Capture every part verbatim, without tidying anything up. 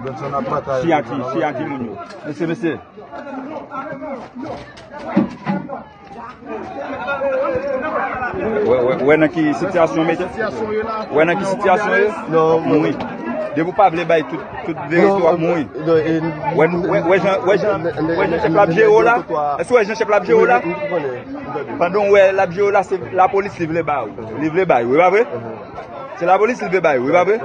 Benson ap batay. Siyati, siyati moun yo. Mesye, mesye. Wè, wè, wè nan ki sitiyasyon mete. Wè nan ki sitiyasyon ye. Non, non. Mouri. Depi w pa vle bay tout, tout verite, w ap mouri. Non, e, wè, wè, wè jan, wè jan, wè jan chèf la ap jere w la. Èske w wè jan chèf la ap jere w la? Pandan w wè l ap jere w la, se lapolis li vle ba ou. Li vle bay, wi, pa vre? Se lapolis li vle bay, wi, pa vre?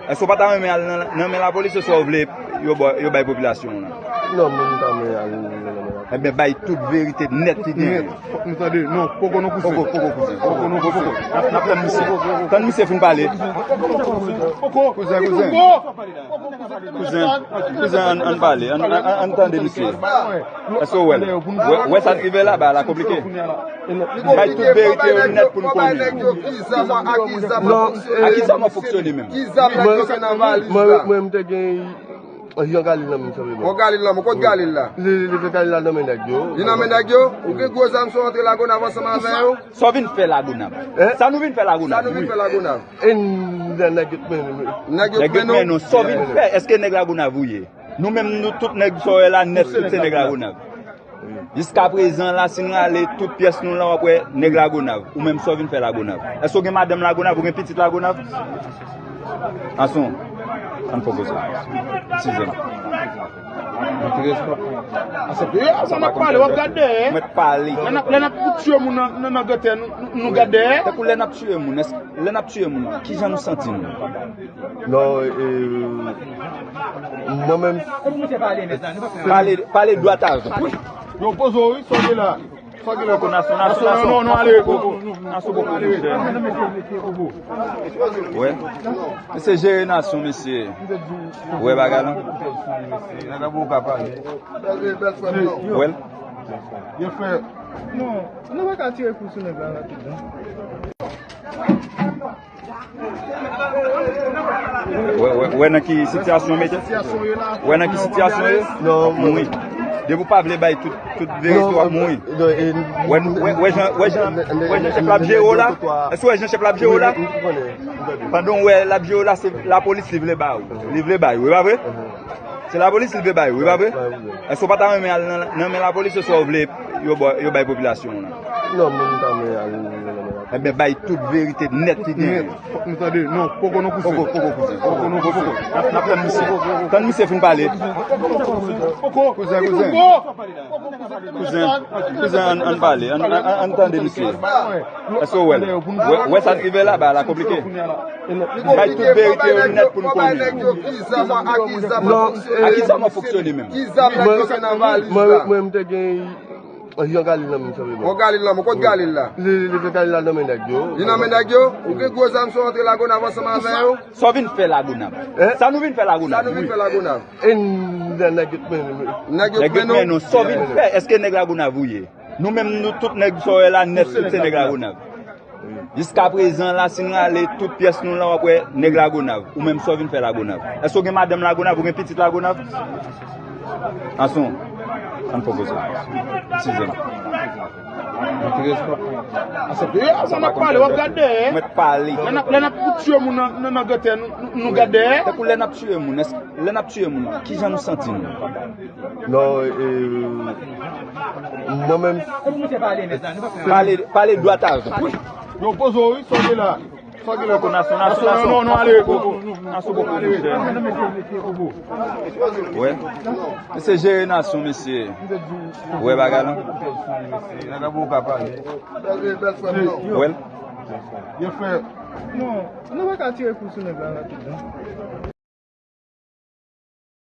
Èske w pa ta renmen al nan, nan men lapolis, oswa w vle yo ba, yo bay popilasyon w lan? Non, mwen, m pa renmen al nan men lapolis. Ebyen, bay tout verite nèt ki genyen. Fòk nou tande. Non, poko non kouzen. Poko, poko kouzen. Poko non kouzen. N ap, n ap tann misye. Tann misye fin pale. Kouzen, kouzen. Kouzen, kouzen, ann, ann pale. Ann, ann, ann tande misye. Èske w wè l? Wè, wè sa k rive la, bagay la konplike. Bay tout verite yo nèt pou n konnen. Non, a ki zam w ap fonksyone menm? Mwen, mwen, mwen, m te gen yon Galil nan men m, sanble mwen. Yon Galil nan men, kot Galil la? Li, li, li, Galil la nan men nèg yo. Li nan men nèg yo? Ou gen gwo zam sou antre Lagonav ansanm avè yo? Sa w vin fè Lagonav? Sa nou vin fè Lagonav? Sa nou vin fè Lagonav? E nèg yo k mennen nou. Nèg yo k mennen nou. Sa w vin fè? Èske nèg Lagonav ou ye? Nou menm, nou tout nèg sa w wè la nèt, tout se nèg Lagonav. Jiskaprezan la, si n rale tout pyès nou la, w ap wè nèg Lagonav. Ou menm, sa w vin fè Lagonav? Èske w gen madanm Lagonav? Ou gen pitit Lagonav? Anson, ann fè koze. Eskize m. Ase, e, sa n ap pale, w ap gade dèyè. Mwen pale. Lè n ap, lè n ap tiye moun nan, nan, nan gete, nou, nou, nou gade dèyè. Tankou lè n ap tiye moun, èske, lè n ap tiye moun, kijan nou santi nou? Non, e, mwen menm. Pale, pale dwat avè m. Yo, poze w, wi, sa w gen la. Sa w gen la? Poko nasyon, nasyon, nasyon. Non, non, ale. Nasyon poko ale. Wè. Mesye jere nasyon, mesye. Wè bagay la. Nèg la poko ka pale. Wè. Yo fè. Non, nou pa ka tire kou sou nèg la rapid, non. Wè, wè, wè nan ki sitiyasyon mete. Wè nan ki sitiyasyon ye. Non, mouri. Depi w pa vle bay tout, tout verite, w ap mouri. Wè, wè, wè jan, wè jan, wè jan chèf la ap jere w la. Èske w wè jan chèf la ap jere w la? Pandan w wè l ap jere w la, se lapolis li vle ba ou. Li vle bay, wi, pa vre? Se lapolis li vle bay, wi, pa vre? Èske w pa ta renmen al nan, nan men lapolis, oswa w vle yo ba, yo bay popilasyon w lan? Non, mwen, m pa renmen al nan men lapolis. Ebyen, bay tout verite nèt ki genyen. Fòk nou tande. Non, poko non kouzen. Poko, poko kouzen. Poko non kouzen. N ap, n ap tann misye. Tann misye fin pale. Poko. Kouzen, kouzen. Kouzen, kouzen, ann, ann pale. Ann, ann, ann tande misye. Èske w wè l? Wè, wè sa k rive la, bagay la konplike. Bay tout verite yo nèt pou n konnen. Non, a ki zam w ap fonksyone menm? Mwen, mwen, mwen, m te gen yon Galil nan men m, sanble mwen. Yon Galil nan men, kot Galil la? Li, li, li, Galil la nan men nèg yo. Li nan men nèg yo? Ou gen gwo zam sou antre Lagonav ansanm avè yo? Sa w vin fè Lagonav? Sa nou vin fè Lagonav? Sa nou vin fè Lagonav? E nèg yo k mennen nou. Nèg yo k mennen nou. Sa w vin fè? Èske nèg Lagonav ou ye? Nou menm, nou tout nèg sa w wè la nèt, tout se nèg Lagonav. Jiskaprezan la, si n rale tout pyès nou la, w ap wè nèg Lagonav. Ou menm, sa w vin fè Lagonav? Èske w gen madanm Lagonav? Ou gen pitit Lagonav? Anson, ann fè koze. Eskize m. Ase, e, sa n ap pale, w ap gade dèyè. Mwen pale. Lè n ap, lè n ap tiye moun nan, nan, nan gete, nou, nou, nou gade dèyè. Tankou lè n ap tiye moun, èske, lè n ap tiye moun, kijan nou santi nou? Non, e, mwen menm. Pale, pale dwat avè m. Yo, poze w, wi, sa w gen la. Sa w gen la? Poko nasyon, nasyon, nasyon. Non, non, ale. Nasyon poko ale. Wè. Mesye jere nasyon, mesye. Wè bagay la. Nèg la poko ka pale. Wè. Yo fè. Non, nou pa ka tire kou sou nèg la rapid, non.